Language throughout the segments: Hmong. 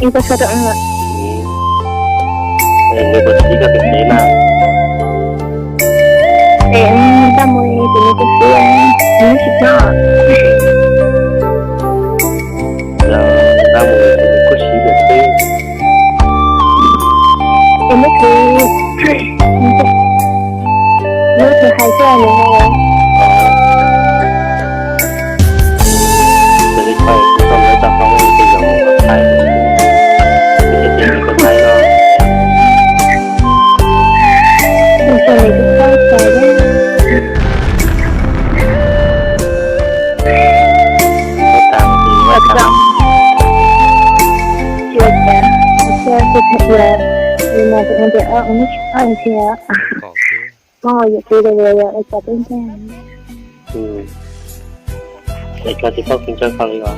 Ib koj txhob rau lawm. Nws puas tsis koj tus tsev na? Es koj mus tus nws tus xwb, nws tsis txhob. Los nws mus nws kuj siv lawm xwb. Es lub twg, lub twg hais xwb nws. Ces li ko kuv tau lawv tau tau tus yog mus Thaib, ces tus Thaib no. Mus txog nws kuj txhob txais li. Tsis ua cas, ua cas, ua cas, ua cas, ua cas, ua cas, ua cas, ua cas, Es koj tsis txhob kuv ntsawj koj li os.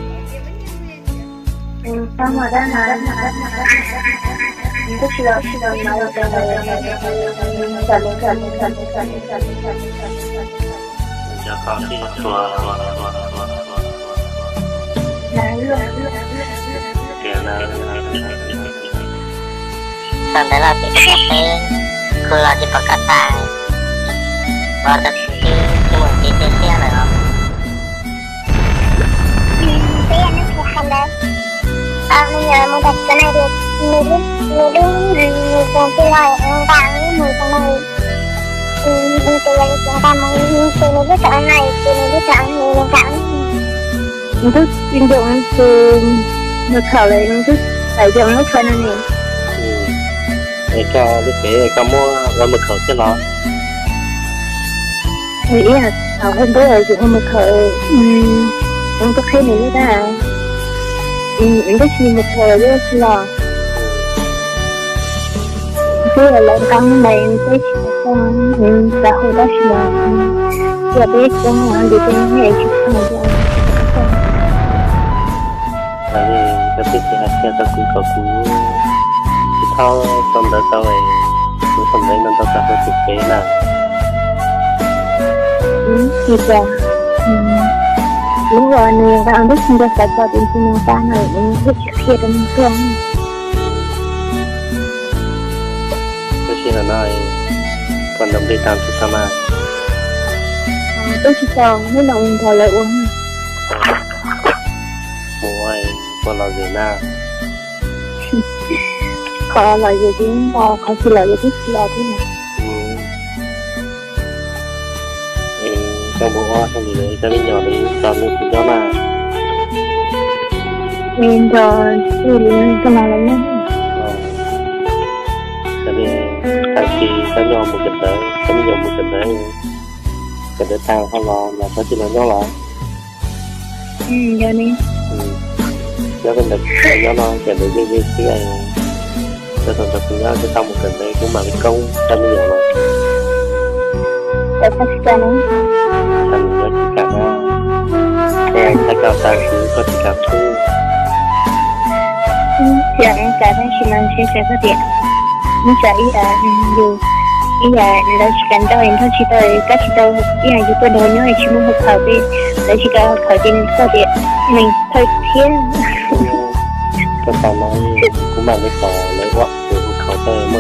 Cov koj tsis txhob tua. Tias na, thaum ntawd los tsis pom peb, kuv los tsis pom koj tag, los rau tsis tsis mus tsis tsis thiab lawm os. Peb yog neeg tsis qhia ntawd, me nyuam mus tag txog na, nws lub, nws lub, nws txog tij los nqa mus txog na, nws tes yog nws tsis nqa mus, ces nws lub tau na, ces nws lub tau nws nqa. Nws twb tsis nco tus mùa khẩu lawm, nws twb txais nco lub tshuaj no ne. Es koj lub tsev koj muab ua mùa khẩu thiab los? Ib yam thaum hais ntawd yus ua mùa khẩu, nws twb qheb nws lub tab, nws twb tsis mùa khẩu lawm twb tsis los. Twb yog lawv nqa mus mas peb tsis tau, nws tau hu tab sis mas yog peb coob li ces peb tsis tau. Koj twb tsis hais qhia rau kuv kom kuv tsis txhob tau ntawv tau, kuv tau ntawv no ntau txog kuv tus tsev na. Tsis cas, lub uas nws nqa twb tsis nco xav txog tus ntxim nws nqa no, nws twb tsis qhia rau nws tuaj. Tab sis no no, koj ntaus npe tas tsis tau mas. Twb tsis tau, hnub no nrog lawv ua. Mus ua, ua lom zem na. Qhov lom zem ces nrog, qhov tsis lom zem twb tsis los thiab. Es koj mus ua hauj lwm, koj me nyuam li txog nws tsis nyob na? Es nrog twj li koj los los nyob. Yog li, tag kis koj nyob mus kawm ntawv, koj me nyuam mus kawm ntawv, kawm ntawv tag ho los, los koj cia li los nyob los. Yog li. Nyob koj ntawd, nyob no kawm ntawv yeej yeej xwb, koj tau nrog kuv nyob, koj tau mus kawm ntawv kuv mam li koob koj me nyuam los. Koj tsis kam na. Koj tsis kam na. Koj tsis kam xwb. Tsis kam tab sis mas ntshe txawm koj tias, nws txawm ib yam, yus, ib yam lawv tsis kam nrauj nrog tsis tau, kab tsis tau, ib yam yus tuaj nrog nyob tsis muaj hau khawm peb, lawv tsis kam hau khawm ces nws koj tias, nws thawj thiab. Koj tas no, kuv mam li kom lawv ua tus hau khawm,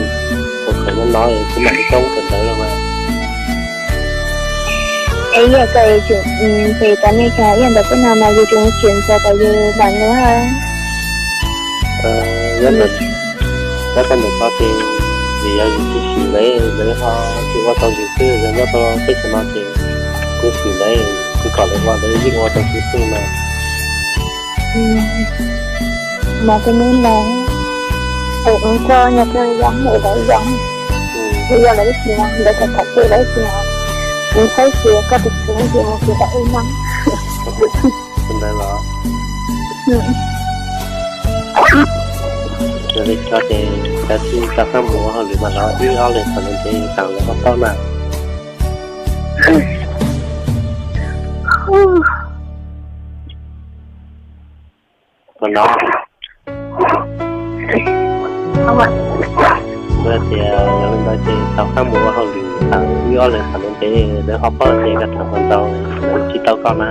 hau khawm no no, kuv mam li koob kawm ntawv los mas. Es yog koj tseem pem tas nej cas ib yam ntawm peb no mas yus tseem tseem txog kom yus npam nws. Nyob ntawm, nyob rau ntawm ko ces vim yog yus tsis xwm lawv, lawv ho tsis ua tau yus xwb, yog nyob rau peb chaw no ces kuv xwm lawv, kuv kom lawv ua lawv yeej ua tau kuv xwb mas. Mas tus nub ntawd, es ua koj nyob rau yog mus lawv yog, yog lawv ib txhis no lawv txawm tham peb lawv ib txhis no, kuv saib xyuas koj tus tsev ces mus xyuas tau ib no. Tus ntawd los? Yog li ko ces kav tsij rov qab mus ua hauj lwm mas los wb ob leeg tham ntev ntev tas lawv ho paub na. Ua no, kuv tias yog li ntawd ces rov qab mus ua hauj lwm tas wb ob leeg tham ntev ntev lawv ho paub tias koj tham ntau ntau, lawv tsis tau koj na.